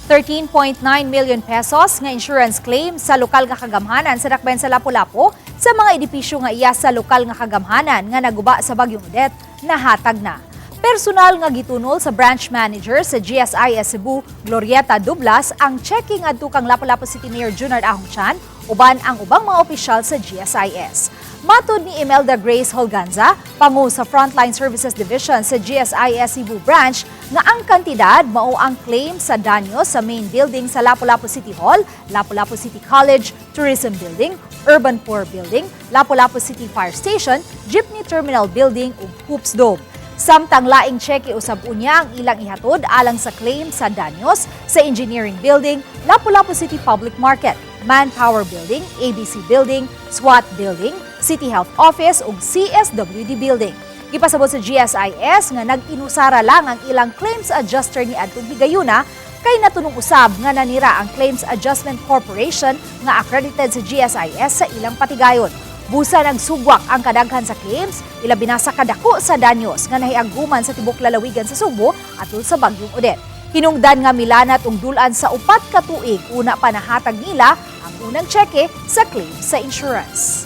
13.9 million pesos nga insurance claim sa lokal nga kagamhanan sa dakbayan sa Lapu-Lapu sa mga edipisyo nga iya sa lokal nga kagamhanan nga naguba sa Bagyong Odette nahatag na. Personal nga gitunol sa branch manager sa GSIS Cebu, Glorieta Dublas, ang tseke ngadto kang Lapu-Lapu City Mayor Junard Ahong Chan uban ang ubang mga opisyal sa GSIS. Matod ni Imelda Grace Holganza, pangu sa Frontline Services Division sa GSIS Cebu Branch, nga ang kantidad mao ang claim sa danyo sa main building sa Lapu-Lapu City Hall, Lapu-Lapu City College, Tourism Building, Urban Poor Building, Lapu-Lapu City Fire Station, Jeepney Terminal Building ug Hoops Dome. Samtang laing tseke usab unya ang ilang ihatod alang sa claim sa danyos sa Engineering Building, Lapu-Lapu City Public Market, Manpower Building, ABC Building, SWAT Building, City Health Office ug CSWD Building. Gipasabot sa GSIS nga nag-inusara lang ang ilang claims adjuster ni adtong higayuna kay natunong usab nga nanira ang Claims Adjustment Corporation nga accredited sa GSIS sa ilang patigayon. Busa nagsugwak ang kadaghan sa claims, ilabi na sa kadako sa danyos nga nahiaguman sa tibok lalawigan sa Sugbo atol sa Bagyong Odette. Hinungdan nga milanat ug dulan sa 4 ka tuig una pa nahatag nila ang unang tseke sa claim sa insurance.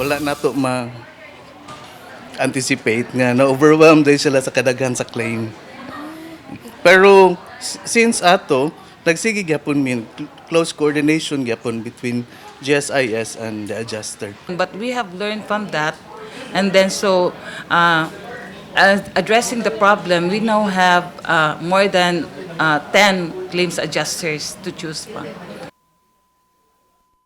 Wala na to ma anticipate nga na-overwhelmed din sila sa kadaghan sa claim. Pero since ato, nagsige gyapon min close coordination gyapon between GSIS and the adjuster. But we have learned from that. And then so, addressing the problem, we now have more than 10 claims adjusters to choose from.